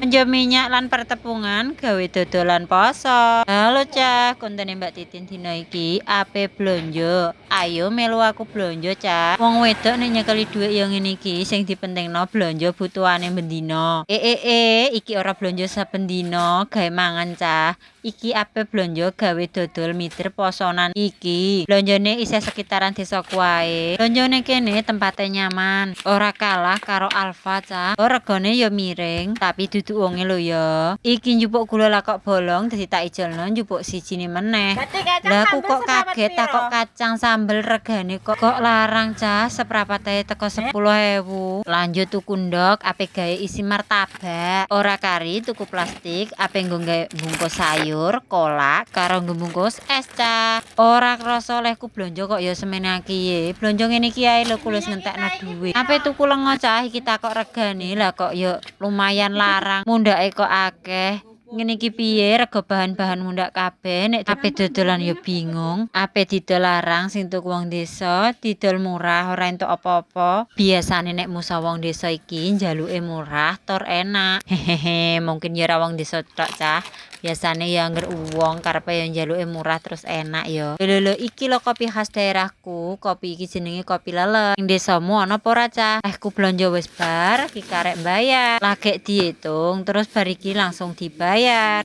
Belanja minyak lan pertepungan gawe dodolan poso. Halo, Cah, kontene Mbak Titin dina iki ape blonjo. Ayo melu aku blonjo, Cah. Wong wedok nek nyekeli dhuwit ya ngene iki, sing dipentingno blonjo butuhane bendina. Eh eh eh, iki ora blonjo saben dina gawe mangan, Cah. Iki ape blonjo gawe dodol mitir posonan iki. Blonjone isih sekitaran desaku wae. Blonjone kene tempate nyaman, ora kalah karo Alfa, Cah. Oh, regane ya miring, tapi dudu wonge lho ya. Iki njupuk gula lah kok bolong, dadi tak ijolno njupuk sijine meneh. Lah, aku kok kaget takok kacang sambel regane kok larang, Cah, seprapat ae teko 10.000. Lanjut tuku ndok ape gawe isi martabak. Ora kari tuku plastik ape nggo gawe bungkus sayur, kolak, karo nggo bungkus es, Cah. Ora krasa olehku blonjo kok ya semene iki. Blonjo ngene iki ae lho ku wis ngentekno dhuwit. Ape tuku lenga, Cah, iki takok regane lah kok ya lumayan larang. Mundhake kok akeh. Ngene iki piye, rega bahan-bahan mundhak kabeh, nek ape dodolan ya bingung. Ape didol larang sing tuku wong desa, didol murah ora entuk apa-apa. Biasane nek musa wong desa iki njaluke murah tur enak. Hehehe, mungkin ya ora wong desa tok, Cah. Biasane ya angger wong karepe ya njaluke murah terus enak ya. Lho lho, iki lho kopi khas daerahku. Kopi iki jenenge kopi lele. Ning desamu ana apa ora, Cah? Ku blonjo wis bar, iki karek mbayar. Lagek diitung terus bar iki langsung dibayar.